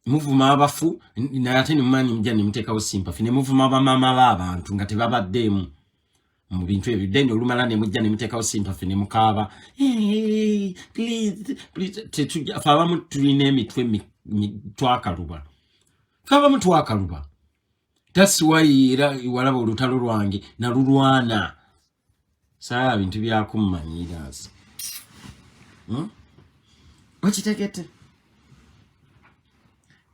Muvuma abafu naye ate nemumanyi mujja nemuteekawo sympathy, ne muvuma bamaama b'abantu nga tebabaddeemu mu bintu ebyo, then olumala nemujja nemuteekawo sympathy ne mukaaba, please, please. Tetujja, fe abamu tulina emitwe twakaluba, fe abamu twakaluba. That's why era walaba olutalo lwange nalulwana, saala bintu byakummanyiira nsi. Okitegete?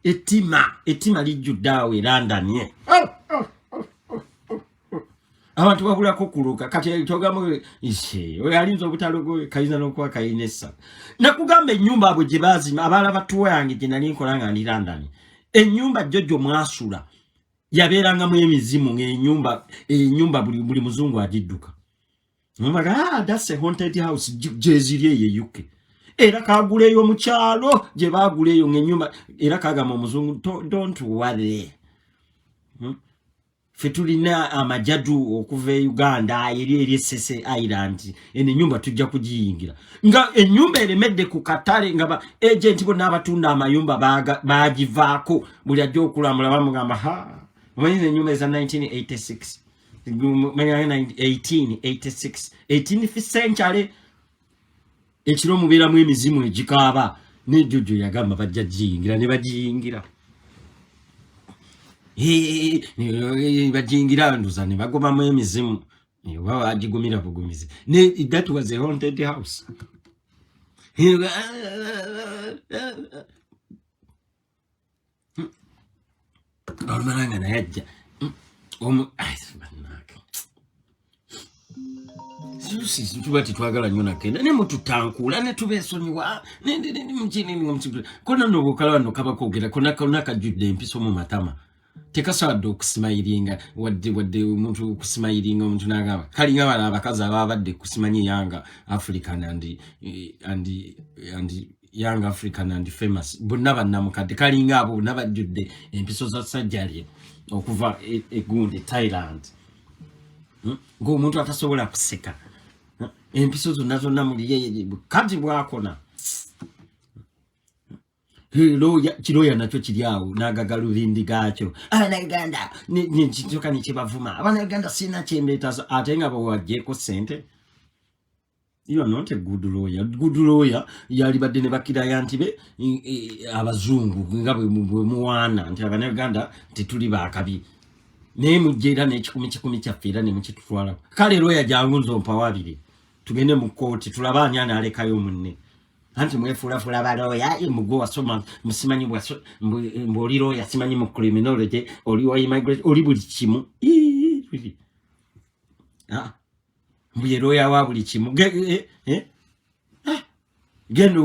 Ettima, ettima lijjudde awo e London. Abantu babulako kuluka. Kati kyogamba oyo alinza obutalogo, kayinza n'okuba kayina essa. Nakugamba ennyumba abo gye baazima, abalaba tuwa yange gye nali nkola nga ndi London, ennyumba jjojjo mwasula yabeerangamu emizimu, ng'enyumba, enyumba buli muzungu agidduka. Ah, that's a haunted house. Gyeziri eyo e UK, era kagula eyo mu kyalo gye baagula eyo ng'ennyumba, era kagamba omuzungu, "Don't worry. Ffe tulina amajadu okuva e Uganda, eri Essese Island. Eno ennyumba tujja kugiyingira." Nga ennyumba eremedde ku katale, nga ba agent bonna abatunda amayumba bagivaako. Buli ajja okulambula bamugamba, "Ha, omanyi ennyumba eza 1986, 1886, 18th century, ekiro mubeeramu emizimu egikaaba." Nejjojo yagamba bajja giyingira, ne bagiyingira, bagiyingira nduza ne bagobamu emizimu oba bagigumira bugumizi. Ne that was a haunted house. Olumala nga naye ajja bannange, tuba tetwagala nnyo nakenda ne mututankuula ne tubeesonyiwa. Kona nobukala wano kaba koogera kona kona kajjudde empiso mu matama, tekasobodde okusimayiringa wadde omuntu okusimayiringa omuntu n'agamba kalinga bano abakazi ababadde kusimanyi young African and young African and famous, bonna bannamukadde, kalinga abo bonna bajjudde empiso za sajjalye okuva egundi Thailand. Ng'omuntu atasobola kuseka. Empiso zonna zonna muli kati bwakona kiroya nakyo kiri awo n'agagalubindi gaakyo. Abanauganda nekyoka nekibavuma, Abanauganda sirina kyembeetaasa, ate nga bwewaggyeko ssente. You are not a good lawyer. Good lawyer yalibadde ne bakirayanti be abazungu nga bwe muwaana nti Abanauganda tetuli bakabi, naye mujja era n'ekikumi kikumi kyaffe era ne mukitutwalako. Kale lawyer, jangu nze ompawo abiri, tugende mu kkooti tulabe ani anaalekayo munne. Anti mwefuulafula balooya, mugwe wasoma musimanyi mbu oli lawyer, simanyi mu criminology, oli wa immigration, oli buli kimu. Ah, mbu ye lawyer wa buli kimu. Ah, genda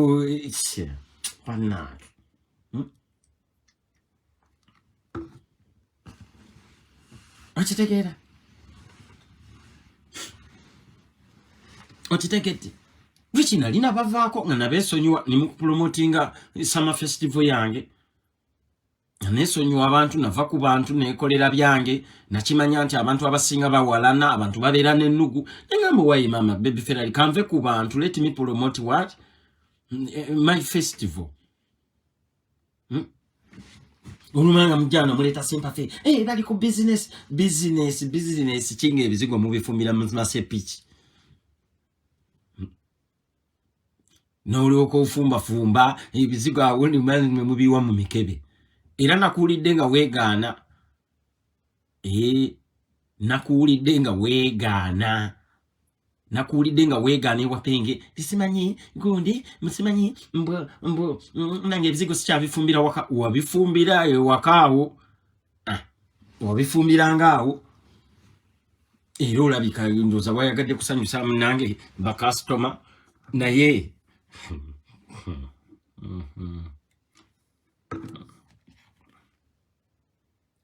bannange. Okitegeera? Okitegedde? Lwiki nali nabavaako nga nabeesonyiwa nemukupromotinga summer festival yange, neesonyiwa abantu, nava ku bantu, neekolera byange. Nakimanya nti abantu abasinga bawalana, abantu babeera n'ennugu. Nengamba, "Wayi mama Baby Ferrari, kanve ku bantu, let me promote what my festival." Olumanga mujjana muleeta sympathy. Hey, bali ku business, business, business kinga ebizigo mubifumbira mu masepiki, n'olyoka ofumbafumba ebizigo awo ne mubiwa mu mikebe. Era nakuwulidde nga weegaana, nakuwulidde nga weegaana, nakuwulidde nga weegaana ewapenge, tisimanyi gundi musimanyi mbu nange ebizigo sikyabifumbira waka. Wabifumbira ewaka awo, ah, wabifumbiranga awo. Era olabika ndowooza wayagadde kusanyusa munange bakasitoma, naye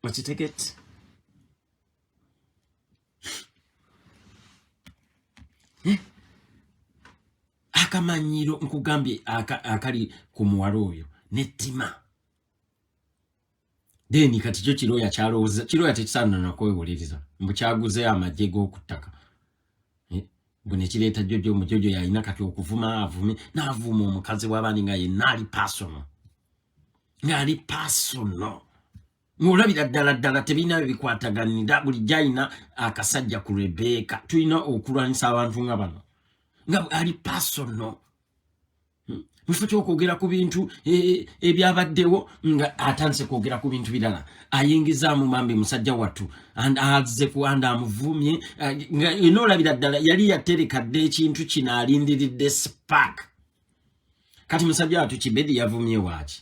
okitegete? Eh? Akamanyiro nkugambye akali ku muwala oyo nettima. Then kati kyo kiroya kyalowooza, kiroya tekisaana nakwewuliriza mbu kyaguze amagye g'oku ttaka. Eh, mbu nekireeta jojo mu jojo yalina kati okuvuma, avume n'avuuma omukazi w'abaani nga yenna ali personal. Ng'ali personal, ng'olabira ddala ddala tebirina bye bikwataganira. Bulijjo alina akasajja ku Rebeka. Tulina okulwanyisa abantu nga bano nga ali personal. Mukifo kyokwogera ku bintu ebyabaddewo, nga atandise kwogera ku bintu birala, ayingizaamu mambi musajja wattu azze ku anda amuvumye, nga ena olabira ddala yali yatereka dda ekintu kino, alindiridde spark. Kati musajja wattu Kibedi yavumye waaki?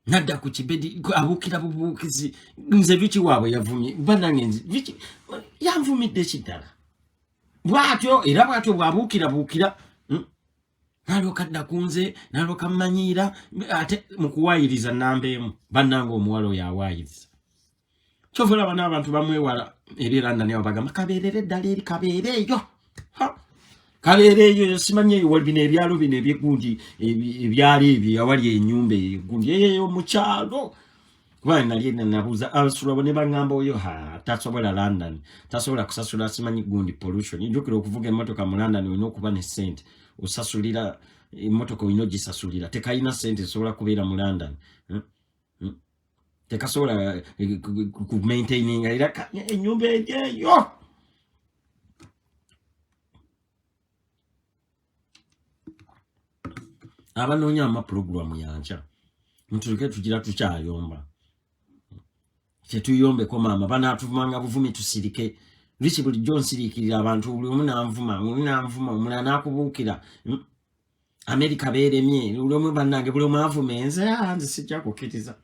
Nadda ku Kibedi, abuukira bubuukizi. Nze Viki waabwe yavumye, banange, nze Viki yanvumidde kiddala bwatyo, era bwatyo bwabuukira buukira, Nalyoka adda ku nze, nalyoka mmanyiira. Ate mu kuwaayiriza namba emu, bannange, omuwala oyo awaayiriza. Kyova olaba n'abantu bamwewala eri London awo, bagamba kabeerere ddala eri, kabeere eyo, kabeere eyo. Simanyi eyo bino ebyalo bino ebyegundi, ebyalo ebyo awali enyumba egundi eyo mu kyalo, kuba nali nabuuza abasula ne baŋŋamba oyo ha tasobola London, tasobola kusasula simanyi gundi pollution. Jjukira, okuvuga emmotoka mu London olina okuba ne ssente, osasulira emmotoka, olina ogisasulira. Tekalina ssente zisobola kubeera mu London, Tekasobola ku maintaininga era ennyumba eyo. Abanoonya ama pulogulaamu yankya, mutuleke, tugira tukyayomba, tetuyombeko maama, banaatuvumanga buvumi, tusirike. Lwiki bulijjo nsiriikirira abantu, buli omu nanvuma, oli nanvuma, omulala nakubuukira. Amerika beeremye, buli omu, bannange, buli omu avuma enze. Ah, nze sijja kukkiriza,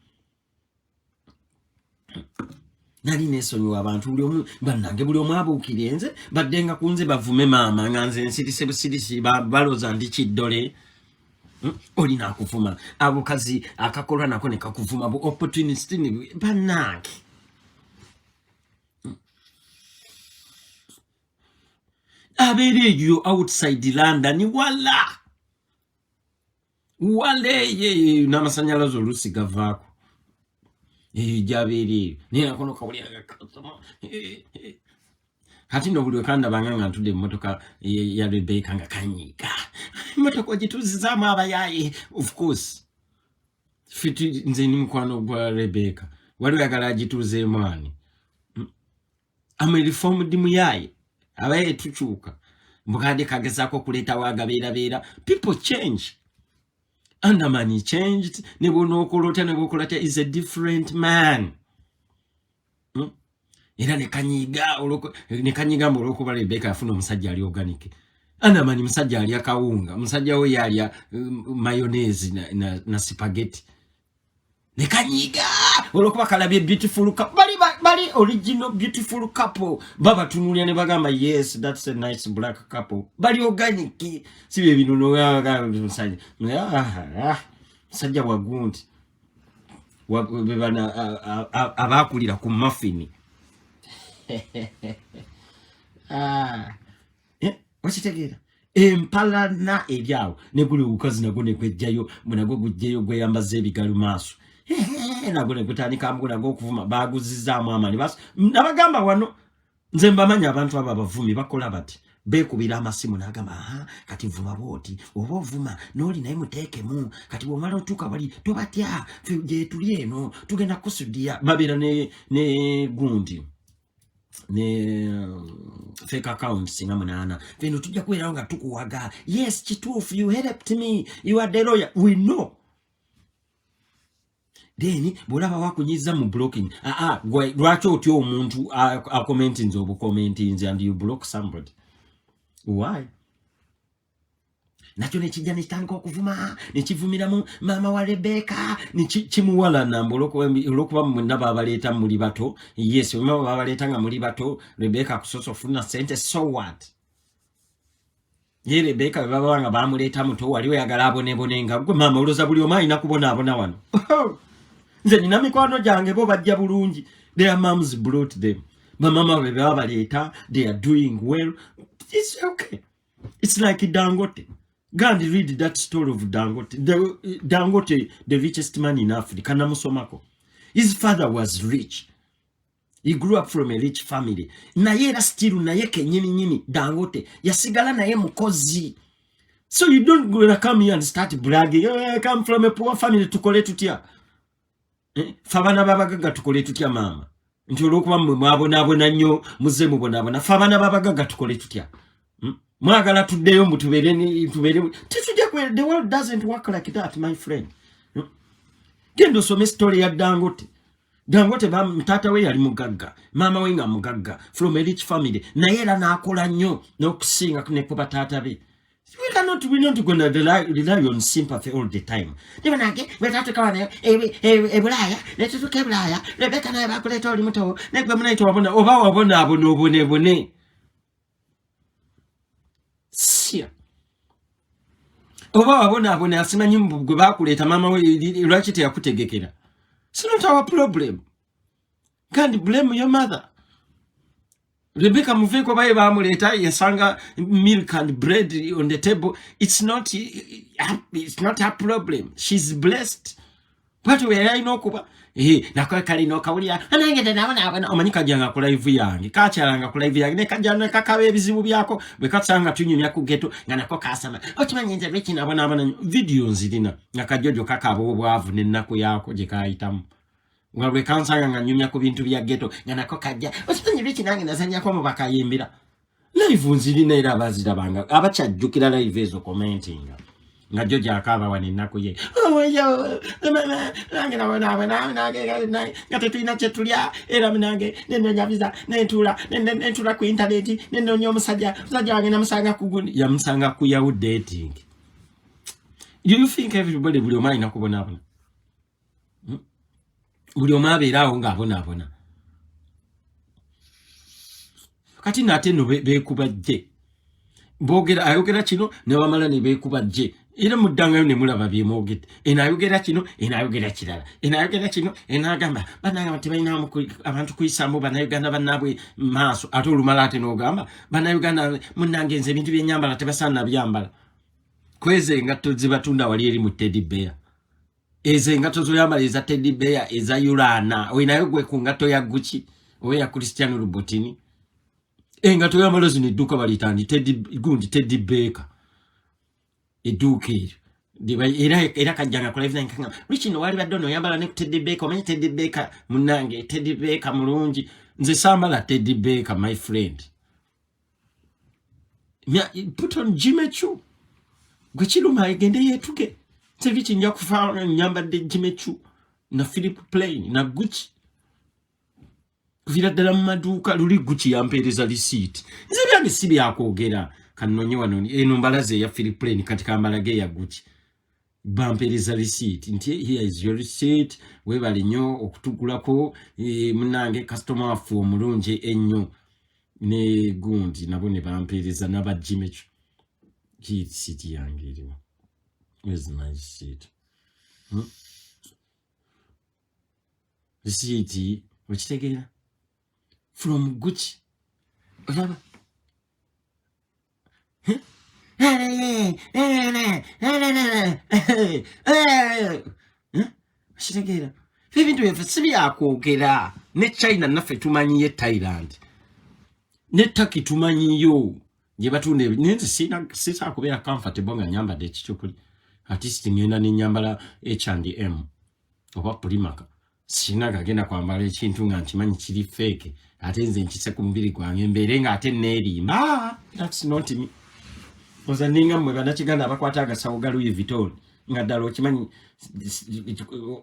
nali nesonyiwa abantu buli omu, bannange, buli omu abuukira enze, baddenga ku nze bavume maama, nga nze nsirise busirisi, balooza ndi kiddole. Olina akuvuma abukazi akakolwa nako ne kakuvuma bu opportunist, bannange. Abeera eyo outside London, wala wala eyo n'amasanyalaze oluusi gavaako, eyo gyabeera eyo, naye nakono kawulira. Kati no buli wekandabanga nga ntudde emmotoka ya Rebeka nga kanyiiga, emmotoka ogituuzizaamu abayaaye. Of course fiti nze ni mukwano gwa Rebeka, waliwo yagala agituuzeemu ani? Am a reformed muyaaye, abaye tukyuka mbukadde kagezaako okuleetawo agabeerabeera. People change and a man changed, ne bwonookola otya, ne bwokola otya, is a different man. Era nekanyiga nekanyiga mbu olwokuba Rebeka yafuna omusajja ali organic. Andamani musajja alya kawunga, musajja we yalya mayonnaise na spaghetti. Nekanyiga olwokuba kalabye beautiful couple, bali original beautiful couple, babatunulira ne bagamba, "Yes, that's a nice black couple." Bali organic, si bye bino musajja, ah, ah, musajja wagundi bebana abakulira ku muffin. Ah. Eh, okitegeera empalana eri awo, neguli ogukazi nagwo negwejjayo, nagwo gujjayo gweyambaza ebigalu maaso, nagwo negutandika mbu nagwo okuvuma. Baguzizaamu amaanyi. Nabagamba wano, nze mbamanya abantu abo abavumi bakola bati, beekubira amasimu n'agamba, "Aha, kati vuma bwoti, oba ovuma n'oli naye muteekemu, kati bw'omala otuuka wali tobatya, ffe gyetuli eno tugenda kusudiya." Babeera ne gundi ne fake accounts nga munaana. "Feno tujja kubeerawo nga tukuwaga. Yes, kituufu, you helped me, you are the lawyer we know." Then bw'olaba wakunyiza mu blocking, aa lwaki otya omuntu acommentinze obucommentinze and you block somebody? Why? Nakyo nekijja nekitandika okuvuma, nekivumiramu maama wa Rebeka, kimuwalana mbu olwokuba mwenna babaleeta muli bato. Yes, wema babaleeta nga muli bato, Rebeka akusoose ofuna sente, so what? Ye Rebeka bwe baba nga bamuleeta muto, wali oyagala abonebone nga gwe maama? Olowooza buli omu alina kubonaabona wano? Nze nina mikwano gyange, bo bajja bulungi, their moms brought them, bamama be babaleeta, they are doing well, it's okay. It's like Dangote. Go and read that story of Dangote. Dangote, the richest man in Africa, namusomako. His father was rich, he grew up from a rich family, naye era still naye kenyini nyini Dangote yasigala naye mukozi. So you don't gonna come here and start bragging, "Oh, I come from a poor family." Tukole tutya? Eh? Fe abaana b'abagagga tukole tutya, maama? Nti olw'okuba mmwe mwabonaabona nnyo, muzze mubonaabona, fe abaana b'abagagga tukole tutya? Mwagala tuddeyo mbu tubeere tubeere tetujja. The world doesn't work like that, my friend. Genda osome story ya Dangote. Dangote taata we yali mugagga, maama we nga mugagga, from a rich family, naye era n'akola nnyo n'okusinga ne ku bataata be. We cannot, we're not gonna rely on sympathy all the time. Niba nange bwe twatuuka wano e Bulaaya, ne tutuuka e Bulaaya, Rebeka naye bakuleeta oli muto, naye gwe munaye tewabona oba wabonaabona obonebone. Sia. Oba wabonaabona asimanyi mbu gwe bakuleeta maama we lwaki teyakutegekera. It's not our problem. Can't blame your mother. Rebecca muveeko, baye bamuleeta yasanga milk and bread on the table. It's not her problem. She's blessed. Bwatyo bwe yali alina okuba. Eh, nako kalina okawulira nange tenabonaabona. Omanyi kajjanga ku live yange, kakyalanga ku live yange ne kajja ne kakaba ebizibu byako bwe kasanga tunyumya ku ghetto nga nako kasama, okimanyi nze lwekinabonaabona nnyo. Video nzirina nga kajjojo kakaaba obwavu n'ennaku yaako gye kayitamu, nga lwe kansanga nga nyumya ku bintu bya ghetto nga nako kajja, okimanyi lweki nange nazanyako mu bakayimbira. Live nzirina era abazirabanga abakyajjukira live ezo commentinga nga jo gyakaaba wano ennaku ye. Oh, yo, nange nabonaabona, nange nga tetulina kyetulya, era nange nenonya visa nentuula nentuula ku intaneti nenonya omusajja. Omusajja wange namusanga ku gundi, yamusanga ku Yahoo Dating. Do you think everybody, buli omu alina kubonaabona? Buli omu abeera awo ng'abonaabona? Kati naate nno beekuba jje, boogera, ayogera kino ne bamala ne beekuba jje, era muddangayo ne mulaba byemwogedde. Eno ayogera kino, eno ayogera kirala, eno ayogera kino, eno agamba bannange tebalina abantu kuyisaamu Bannayuganda bannaabwe maaso. Ate olumala ate n'ogamba Bannayuganda munnange nze ebintu byenyambala tebasaana byambala. Kweza engatto zibatunda wali eri mu Teddy Bear, ezo engatto zoyambala eza Teddy Bear, eza Yulana olinayo gwe ku ngatto ya Gucci oba eya Christian Louboutin. Engatto oyambala zino, edduuka baliyita Teddy gundi, Teddy Baker, edduuka eryo. Era kajjanga kola evinange lwikino wali badde ono oyambala ne ku Teddy Baker. Omanyi Teddy Baker munnange, Teddy Baker mulungi. Nze sambala Teddy Baker, my friend. Put on Jimmy Choo. Gwe kiruma egende yeetuge. Nze biki nja kufa nyambadde Jimmy Choo na Philip Plein na Gucci kuviira ddala mu maduuka. Luli Gucci yampeereza lisiiti. Nze byange si byakwogera. Kanonye wano eno mbalaze eya Philip Plein, kati kambalage eya Gucci. Bampeereza lisiiti nti, "Here is your receipt, weebale nnyo okutugulako, munnange kasitoma waffe omulungi ennyo." Ne gundi nabo ne bampeereza n'aba Jimmy Choo. Ki risiiti yange eriwo? Where's my receipt? Risiiti okitegeera, from Gucci, olaba. Huh? Okitegeera, ebintu byaffe si byakwogera. Ne China naffe tumanyiyo, Thailand ne Turkey tumanyiyo gye batunda. Naye nze sisobola kubeera comfortable nga nyambadde ekicupuli. At least ngenda nenyambala H&M oba Primark. Sirina gagenda kwambala ekintu nga nkimanyi kiri fake, ate nze nkise ku mubiri gwange mbeere nga ate neerimba. Ah, that's not me. Oza ninga mmwe Bannakiganda abakwata agasawo ga Louis Vuitton nga ddala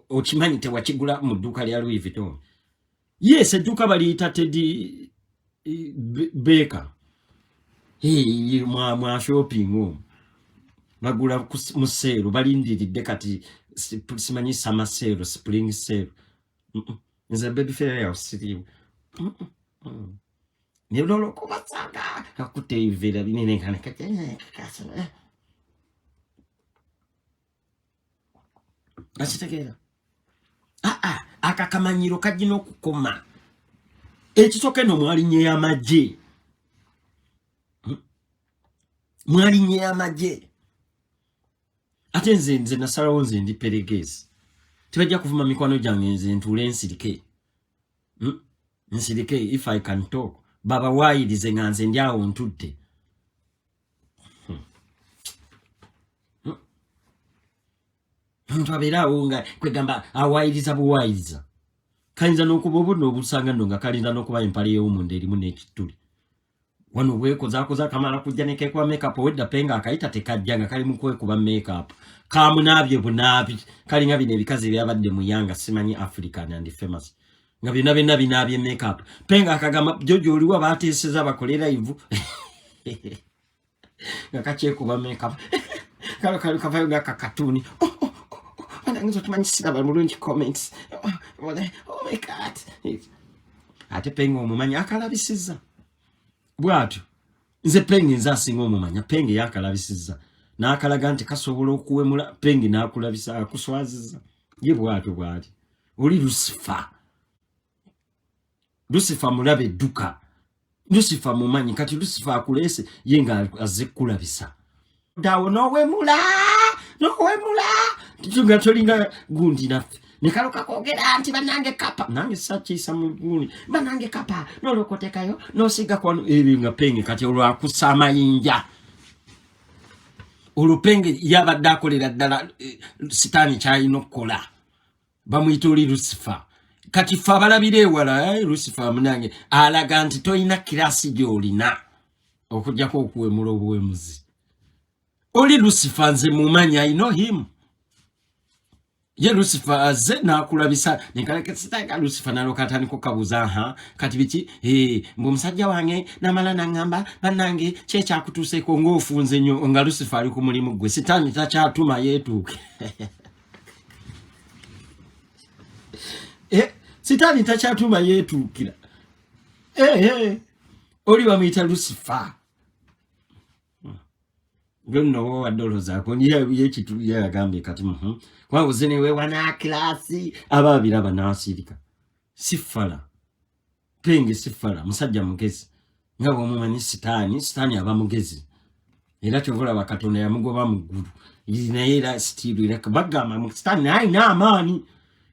okimanyi tewakigula mu dduuka lya Louis Vuitton. Yes, edduuka baliyita Teddy Baker. Hey, mwa shopping omwo bagula mu sale, balindiridde kati simanyi summer sale, spring sale. Nze baby fair yawo siriiwo. Naye olwokubasanga kakutte ebiveera binene nga akitegeera. Aa, akakamanyiro kagina okukoma. Ekisooka eno mwalinye amagye. Mwalinye amagye. Ate nze nasalawo, nze ndi peregesi, tebajja kuvuma mikwano gyange. Nze ntuule nsirike. Nsirike. If I can talk, babawaayirize nga nze ndi awo ntudde. Omuntu abeera awo nga kwegamba awayiriza buwayiriza, kayinza n'okuba obudde obusanga nno nga kalinza n'okuba empale y'omunda erimu n'ekituli wano bwekozakoza, kamala kujja nekekuba makeup. Owedda pe nga akayita tekajja nga kali mu kwekuba makeup, kamunaabye bunaabi, kalinga bino ebikazi ebyabadde mu yanga simanyi African and famous, nga byonna byonna binaabye makeup. Pe nga akagamba jojo oliwa bateeseza bakole live nga kakyekuba makeup, kalo kalo kavayo nga kakatuni. Oh, oh, oh, banange, otumanyi siraba mulungi comments. Oh my God, ate pe nga omumanyi akalabisiza bwatyo. Nze Penge nze asinga omumanya. Penge yakalabisiza n'akalaga nti kasobola okuwemula. Penge n'akulabisa, akuswaziza ye bwatyo bwali. Oli Lusifa, Lusifa mulabe edduka. Lusifa mumanyi. Kati Lusifa akuleese ye nga azze kukulabisa dawo nowemula nowemula nga tolinga gundi naffe nekaluka kwogera nti banange kapa nange sakiisa mu gundi, banange kapa nolokotekayo nosiga kwano ebyo nga Penge. Kati olwakusa amayinja olupenge yabadde akolera ddala sitaani kyalina okukola. Bamuyita oli Lusifa. Kati fe abalabira ewala, Lusifa munange alaga nti tolina class gy'olina okugjako okuwemula obuwemuzi. Oli Lusifa nze mumanyi, I know him. Ye Lusifa azze n'akulabisa nekalekesitaka. Lusifa naloka atandika okukabuuza, ha kati biki? Mbu omusajja wange namala naŋŋamba, bannange kyekyakutuuseeko ng'ofunze nnyo. Nga Lusifa ali ku mulimu gwe, sitaani takyatuma yeetuuke. Sitaani takyatuma yeetuukira. Oli bamuyita Lusifa. Gwe nno wowadde olowoozaako yekitu yagambye kati kubanga oze neweewa class aba abiraba n'asirika. Si fala Penge, si fala, musajja mugezi nga bwomumanyi. Sitaani, sitaani aba mugezi era kyova olaba Katonda yamugoba mu ggulu, naye era still era bagamba sitaani naye alina amaanyi.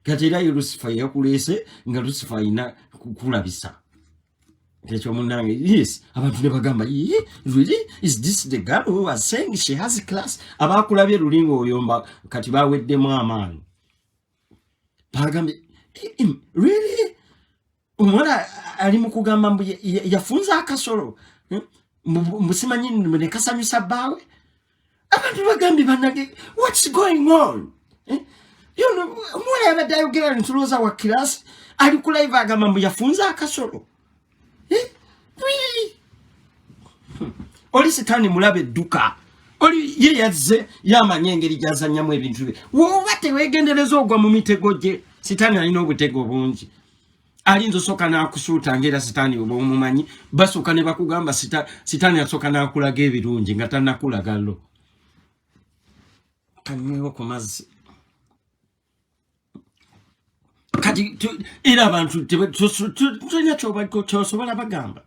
Kati era ye Lusifa yakuleese nga Lusifa alina kukulabisa ekyo munange. Yes, abantu ne bagamba, "Really, is this the girl who was saying she has class?" Abakulabye luli ng'oyomba kati baweddemu amaanyi, bagambye, "Really, omuwala ali mu kugamba mbu yafunza akasolo, mbu simanyi ne kasanyusa bbaawe." Abantu bagambye, "Bannange, what's going on?" Omuwala yabadde ayogera ntulowooza wa class, ali ku live agamba mbu yafunza akasolo. Really? Oli sitaani mulabe edduka. Oli ye yazze yamanya engeri gyazannyamu ebintu bye. Woba teweegendereza ogwa mu mitego gye. Sitaani alina obutego bungi, alinza osooka n'akusuuta ngaera sitaani oba omumanyi basooka ne bakugamba. Sitaani asooka n'akulaga ebirungi nga tannakulaga lo. Kanywewo ku mazzi. Kati era abantu tolina kyosobola bagamba,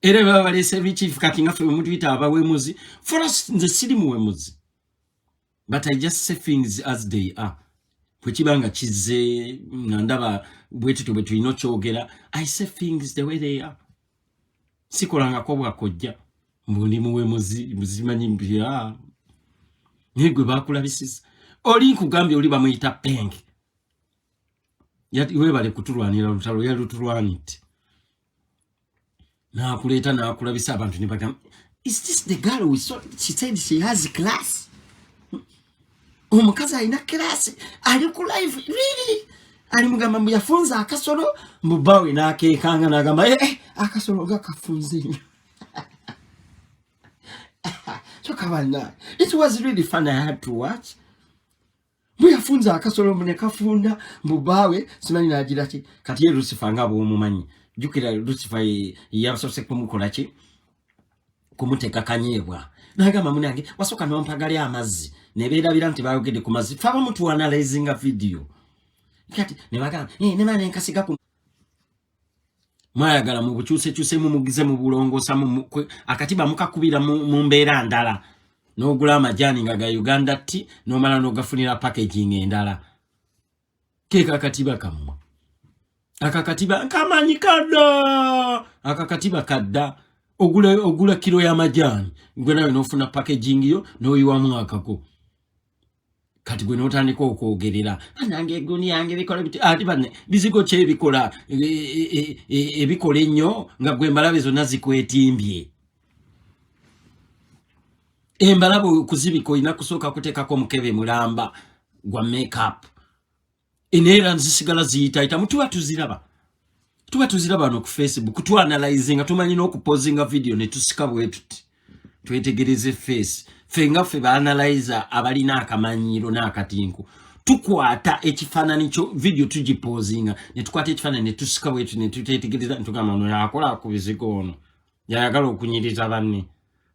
era baba baleese bikifu. Kati nga ffe bwemutuyita abawemuzi, for us nze siri muwemuzi, but I just say things as they are. Bwe kiba nga kizze nga ndaba bwe tutyo bwe tulina okyogera, I say things the way they are. Sikolangako bwakojja mbu ndi muwemuzi zimanyi mbya, naye gwe bakulabisiza oli nkugambye oli bamuyita Penge. Webale kutulwanira lutalo, yalutulwanidde nakuleeta nakulabisa abantu ne bagamba, "Is this the girl we saw? She said she has class." Omukazi alina class, ali ku live, really ali mugamba mbu yafunza akasolo, mbu bawe n'akeekanga n'agamba, "Eh, eh, akasolo nga kafunze nnyo." Kyokka banna, it was really fun. I had to watch. Bwe yafunza akasolo mbu ne kafunda, mbu baawe simanyi nagira ki. Kati ye Lusifa nga bw'omumanyi, jjukira Lusifa yasoose kumukola ki? Kumuteeka kanyeebwa n'agamba, "Munange, wasooka nompagali amazzi." Ne beerabira nti bayogedde ku mazzi. Fe abamu tuanalyzinga video. Kati ne bagamba, "Eh, ne maana enkasiga ku mwayagala mu bukyusekyusemu mugize mu bulongoosa akatiba mukakubira mu mbeera ndala, n'ogula amajaani nga ga Uganda Tea, n'omala n'ogafunira packaging endala." Keeka akatiba kammwe, akakatiba nkamanyi kadda, akakatiba kadda. Ogula kiro y'amajaani gwe nawe n'ofuna packaging yo n'oyiwamu akako. Kati gwe n'otandika okwogerera anange eguni yange bikola biti ati banne bizigo ki ebikola ebikola ennyo nga gwe embalabe zonna zikwetimbye. Embalabe okuzibika olina kusooka kuteekako omukebe mulamba gwa makeup, eneera zisigala ziyitayitamu. Tuba tuziraba, tuba tuziraba wano ku Facebook, tuanalyzinga, tumanyi n'okupozinga video ne tusika bwe tuti twetegereze face. Ffe nga ffe baanalyza abalina akamanyiiro n'akatinku, tukwata ekifaananyi kyo video, tugipozinga ne tukwata ekifaananyi ne tusika bwe tuti ne tutetegereza ne tugamba ono yakola ku bizigo, ono yayagala okunyiriza banne,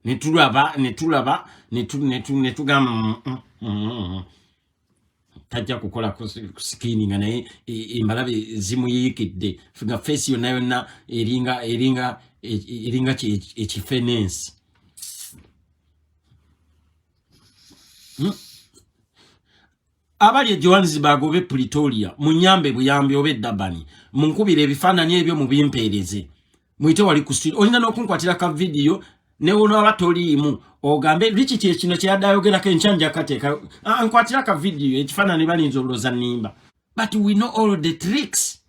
ne tulaba ne tulaba ne tugamba tajja kukola ku skin nga naye embalabe zimuyiikidde nga face yonna yonna eringa ekifenensi. Abali e Johannesburg oba e Pretoria, munyambe buyambi, oba e Durban, munkubire ebifaananyi ebyo mubimpeereze, muyite wali ku street. Olina n'okunkwatira ka vidiyo ne wonaaba toliimu, ogambe liki kye kino kyeyadde ayogerako enkya nja kateeka. Ah, nkwatira ka vidiyo, ekifaananyi balinza olowooza nnimba, but we know all the tricks.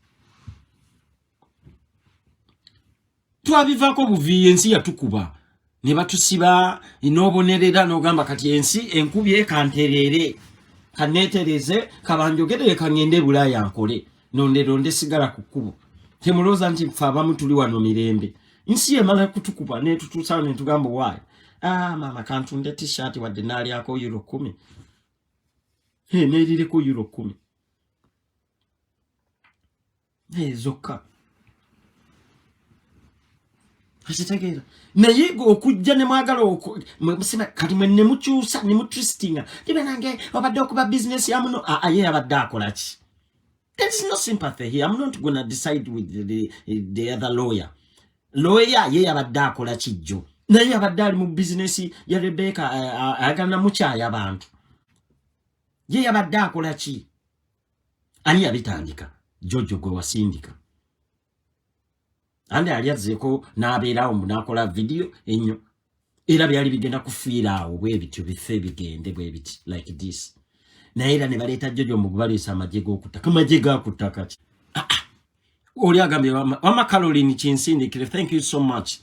Twabivaako buviiyo, ensi yatukuba ne batusiba n'obonerera n'ogamba kati ensi enkubye kantereere, kaneetereze, kabanjogerere, kaŋŋende e Bulaaya nkole nonderonde sigala ku kkubo. Temulowooza nti ffe abamu tuli wano mirembe. Nsi emala kutukuba netutuusawo netugamba waayo, ah, maama kantunde t-shirt wadde naalyako euro 10, neerireko euro 10 zokka, akitegeera. Naye okujja ne mwagala kati mwe ne mukyusa ne mutwistinga tibe nange obadde okuba bizinesi ya muno aye yabadde akola ki? There is no sympathy here. I'm not gonna decide with the other lawyer. Lawyer ye yabadde akola kijjo, naye yabadde ali mu bizinesi ya Rebecca, ayagala namukyaya abantu. Ye yabadde akola ki? Ani yabitandika? Jojo gwe wasindika andi ali azzeeko n'abeerawo mbu n'akola vidiyo ennyo, era byali bigenda kufiira awo bwe bityo, bife bigende bwe biti like this. Naye era ne baleeta Jojo mbu baleesa amagye g'okuttaka, amagye gakuttaka ki? Ah, ah. Oli agambye wama Caroline kinsindikire. Thank you so much.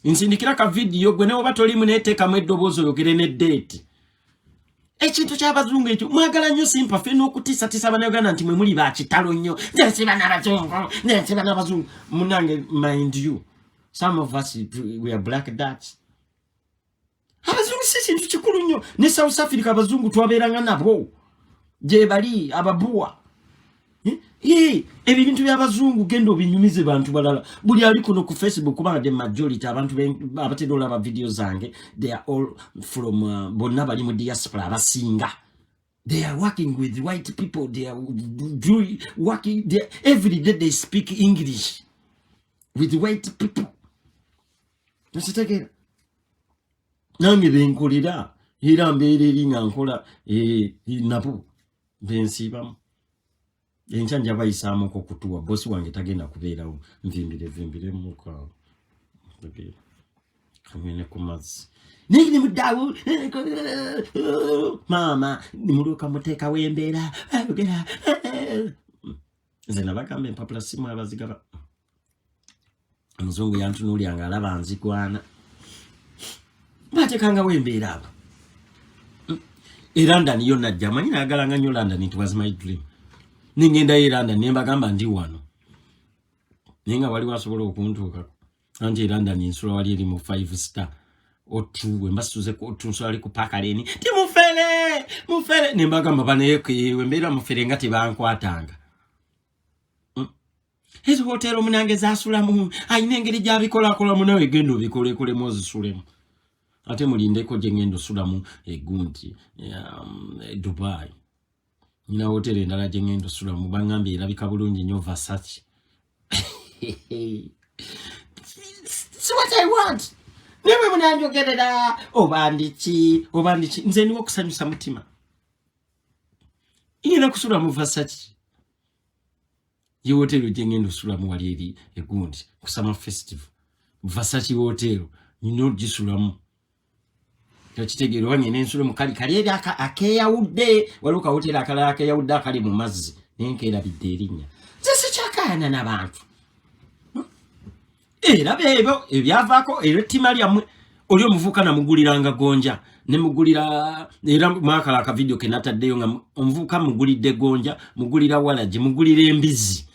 Nsindikira ka vidiyo gwe newoba tolimu, neteekamu eddoboozi oyogere ne date. Ekintu ky'abazungu ekyo mwagala nnyo sympathy n'okutiisatiisa Abannayuganda nti mwe muli bakitalo nnyo, nze nsiba n'abazungu, nze nsiba n'abazungu. Munange, mind you, some of us, we are black Dutch. Abazungu si kintu kikulu nnyo. Ne South Africa abazungu twabeeranga nabo, gye bali ababuwa. Eh, ebyo ebintu by'abazungu genda obinyumize bantu balala. Buli ali kuno ku Facebook, kubanga the majority abantu abatera olaba video zange, they are all from bonna bali mu diaspora abasinga. They are working with white people, they are doing, working they, every day they speak English with white people. Nakitegeera nange benkolera, era mbeera eri nga nkola nabo bensiibamu. Enkya nja bayisaamuko okutuwa bosi wange tagenda kubeerawo, nvimbire vimbiremukaawo kamene ku mazzi, naye nemudaawo maama nimulyoka muteekawo embeera ayogera. Nze nabagamba empapula simu abazigaba. Omuzungu yantunuulya nga alaba nzigwana, batekangawo embeera abo. E London yo najja manyi nayagalanga nnyo London, it was my dream. Ningendayo e London nembagamba ndi wano, naye nga waliwo asobola okuntuukako, anti e London nsula wali eri mu five star otu wembasuze otu nsula ali ku Park Lane ti mufere mufere, nembagamba baneye wembeera mufere nga tebankwatanga. Ezo hotero munange zasulamu ayina engeri gy'abikolakolamu, nawe genda obikolekolemu ozisulemu, ate mulindeko gye ngenda osulamu egunti Dubai. Nyina hoteri endala gye ngenda osulamu, baŋŋambye erabika bulungi nnyo, Versace. See what I want. Naye bwe munanjogerera oba ndiki oba ndiki, nze ndiwo okusanyusa mutima. Ngenda kusula mu Versace ye hoteri gye ngenda osulamu wali eri egundi ku summer festival. Versace hotel nina ogisulamu. Okitegeera oba ngende nsule mu kali kali eri akeyawudde, waliwo kawoteri akalala akeyawudde akali mu mazzi, naye nkeerabidde erinnya. Nze sikyakaayana n'abantu. Era beebo ebyavaako era ettima lyammwe. Oli omuvubuka namuguliranga gonja, nemugulira, era mwakala akavidiyo ke nataddeyo nga omuvubuka mugulidde gonja, mugulira walagi, mugulira embizi,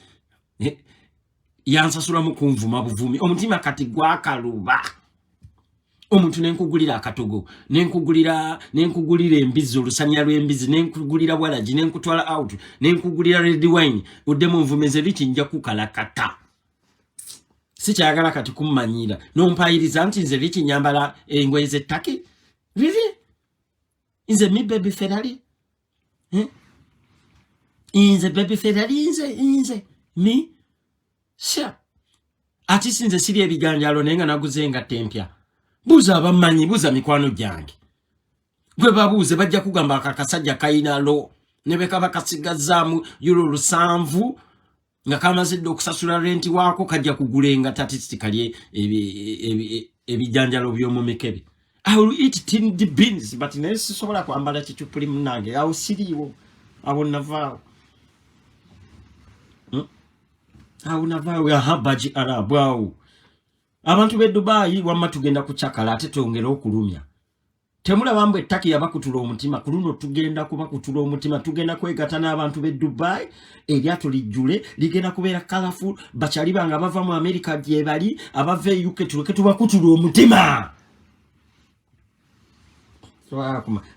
yansasulamu kunvuma buvumi. Omutima kati gwakaluba. Omuntu nenkugulira akatogo, nenkugulira, nenkugulira embizi, olusanya lw'embizi, nenkugulira walagi, nenkutwala out, nenkugulira red wine, oddemu nvumeze liki? Nja kukalakata. Sikyagala kati kummanyira nompayiriza nti nze liki nyambala engoye z'ettaki. Riri nze mi Baby Ferrari, eh? Nze Baby Ferrari, nze mi sha ati si nze siri ebiganjalo, naye nga naguze engatto empya. Buuza abamanyi, buuza mikwano gyange, gwe babuuze, bajja kugamba aka akasajja kayina lo ne bwe kaba kasigazaamu euro 700 nga kamaze dda okusasula renti waako, kajja kugula engatto atisiti kalye ebijanjalo by'omu mikebe. I will eat tinned beans, but naye sisobola kwambala kicupuli munange. Awo siriiwo, awo navaawo. Awo navaawo. Aha, Burj Arab awo, abantu b'e Dubai wamma tugenda kucakala ate twongere okulumya. Temulaba mbu ettaki yabakutula omutima? Ku luno tugenda kubakutula omutima. Tugenda kwegatta n'abantu b'e Dubai, eryato lijjule, ligenda kubeera colourful. Bakyali bange abava mu America gye bali, abava e UK, tuleke tubakutula omutima.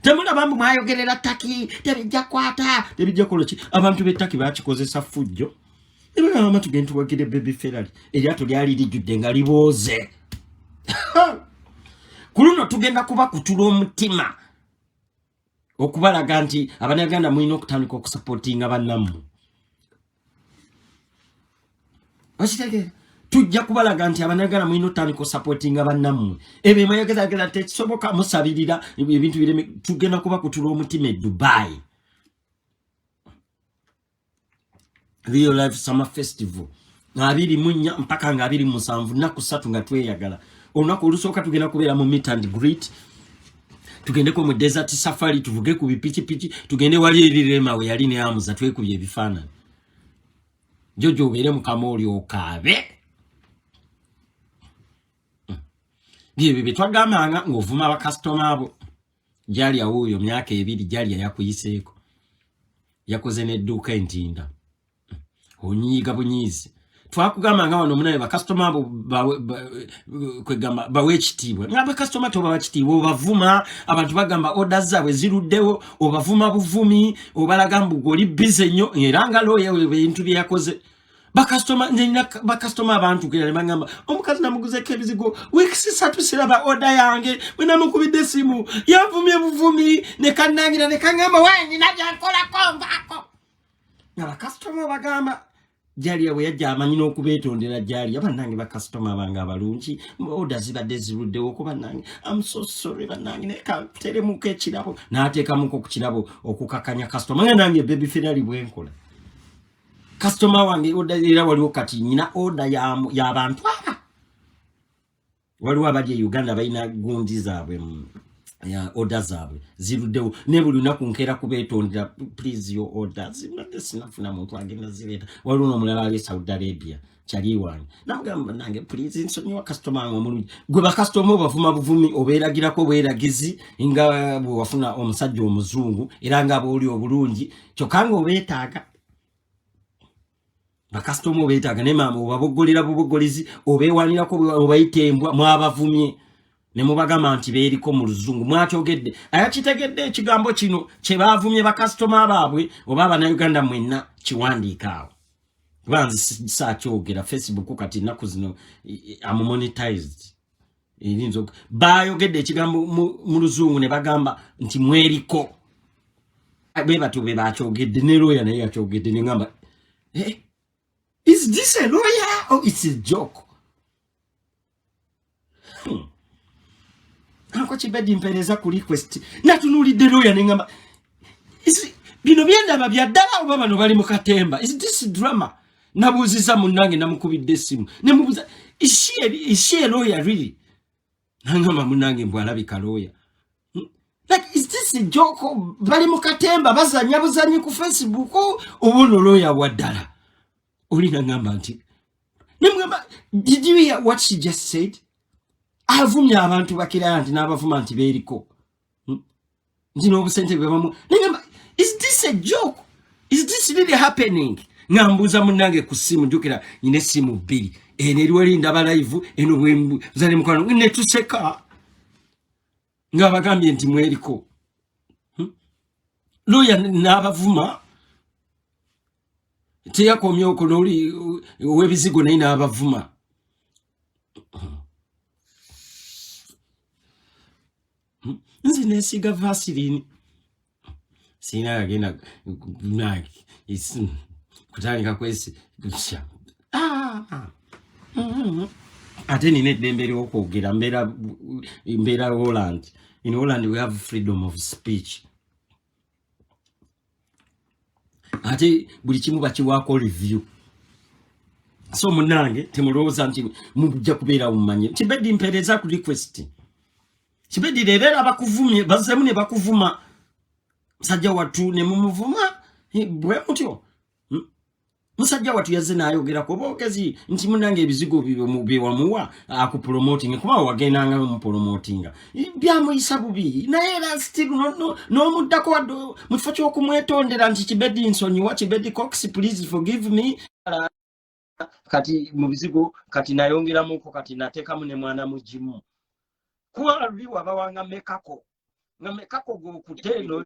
Temulaba mbu mwayogerera ttaki tebijja kwata, tebijja kola ki? Abantu b'ettaki bakikozesa ffujjo. Ebagamba tugenda tuwagire Baby Ferrari, eryato lyali lijjudde nga libooze. Ku luno tugenda kubakutula omutima okubalaga nti Abannayuganda mulina okutandika okusupportinga bannammwe. Okitegeera? Tujja kubalaga nti Abannayuganda mulina okutandika osupportinga bannammwe. Ebyo mweyogezageza tekisoboka, musabirira ebintu bireme. Tugenda kubakutula omutima e Dubai. Real Life Summer Festival, 24 mpaka nga 27, nnaku 3 nga tweyagala. Olunaku olusooka tugenda kubeera mu meet and greet, tugendeko mu desert safari, tuvuge ku bipikipiki, tugende wali eri Rema we yali ne Amuza, twekubye ebifaananyi. Jojo obeere mukama oli okaabe. Byebyo bye twagambanga ng'ovuma abakasitoma abo. Jalia wuuyo myaka 2 Jalia yakuyiseeko, yakoze n'edduuka entinda. Onyiiga bunyiizi. Twakugamba nga wano munaye bakasitoma abo kwegamba bawe ekitiibwa, nga bakasitoma tobawa kitiibwa, obavuma. Abantu bagamba oda zaabwe ziruddewo, obavuma buvumi, obalaga mbu oli busy nnyo. Era nga looya ebintu bye yakoze bakasitoma, nina bakasitoma abantu kera ne bagamba omukazi namuguzeko ebizigo weeks 3, siraba oda yange, bwe namukubidde esimu yanvumye buvumi ne kannangira ne kaŋŋamba we nina byankolako nvaako. Nga bakasitoma bagamba Jalia bwe yajja amanyi n'okubeetondera. Jalia, bannange bakasitoma bange abalungi, oda zibadde ziruddewo ku bannange, am so sorry bannange, naye kateremuko ekirabo. N'ateekamuko ku kirabo okukakanya kasitoma. Nga nange Baby Ferrari bwenkola kasitoma wange oda. Era waliwo kati nyina oda y'abantu aba, waliwo abali e Uganda balina gundi zaabwe ya oda zaabwe ziruddewo, ne buli lunaku nkeera kubeetondera, please, your order zibadde sinafuna muntu agenda zireeta. Waliwo n'omulala ali e Saudi Arabia, kyali wange, namugamba nange please nsonyiwa kasitoma wange omulungi. Gwe bakasitoma obavuma buvumi, obeeragirako bweragizi nga bwe wafuna omusajja omuzungu era nga bw'oli obulungi, kyokka nga obeetaaga bakasitoma, obeetaaga ne maama obaboggolera buboggolezi, obeewanirako, obayita embwa. Mwabavumye ne mubagamba nti beeriko mu luzungu, mwakyogedde ayakitegedde ekigambo kino kye baavumye bakasitoma baabwe oba Abannayuganda mwenna kiwandiika awo, kuba nze saakyogera. Facebook kati ennaku zino am monetized. Eyinza bayogedde ekigambo mu luzungu ne bagamba nti mweriko, bwe batyo bwe bakyogedde. Ne lawyer naye yakyogedde, ne ngamba, eh, is this a lawyer or it's a joke? Anko kibedi mpereza ku request, natunuulidde lawyer ne ngamba, bino byendaba bya ddala oba bano bali mu katemba? Is this drama? Nabuuziza munnange, namukubidde essimu nemubuuza, is she a lawyer really? Nangamba munnange mbw alabika lawyer. this joke? Bali mu katemba, bazanya buzanyi ku Facebook, obuno lawyer wa ddala. Oli nangamba nti, nemugamba, "Did you hear what she just said?" Avumye abantu bakiraya nti n'abavuma nti beeriko nti n'obusente bwe bamu. Nengamba, "Is this a joke? Is this really happening?" Nga mbuuza munnange ku ssimu. Jjukira nyina essimu bbiri, eno eriwo erindaba live, eno bwembuuza ne mukwano ne tuseka ng'abagambye nti mweriko. Lawyer n'abavuma, teyakomye okwo, n'oli ow'ebizigo naye n'abavuma. Nze nesiiga Vaseline, sirina yagenda nange kutandika kwesi. Ah! Ate nina eddembe lyokwogera, mbeera Holland. In Holland we have freedom of speech, ate buli kimu bakiwaako review. So munange, temulowooza nti mujja kubeera mumanye. Kibedi, mpeereza ku request. Kibedi, leero era bakuvumye, bazzemu ne bakuvuma musajja wattu ne mumuvuma bwe mutyo. Musajja wattu yazze n'ayogerako boogezi nti munange ebizigo bye wamuwa akupromoting, kuba wagendanga mupromotinga, byamuyisa bubi, naye era still n'omuddako wadde mu kifo ky'okumwetondera nti, "Kibedi, nsonyiwa, Kibedi Cox, please forgive me." Kati mu bizigo kati nayongeramuko, kati nateekamu ne mwana mugimu, kuba luli wabawanga mekako nga mekako gokute eno.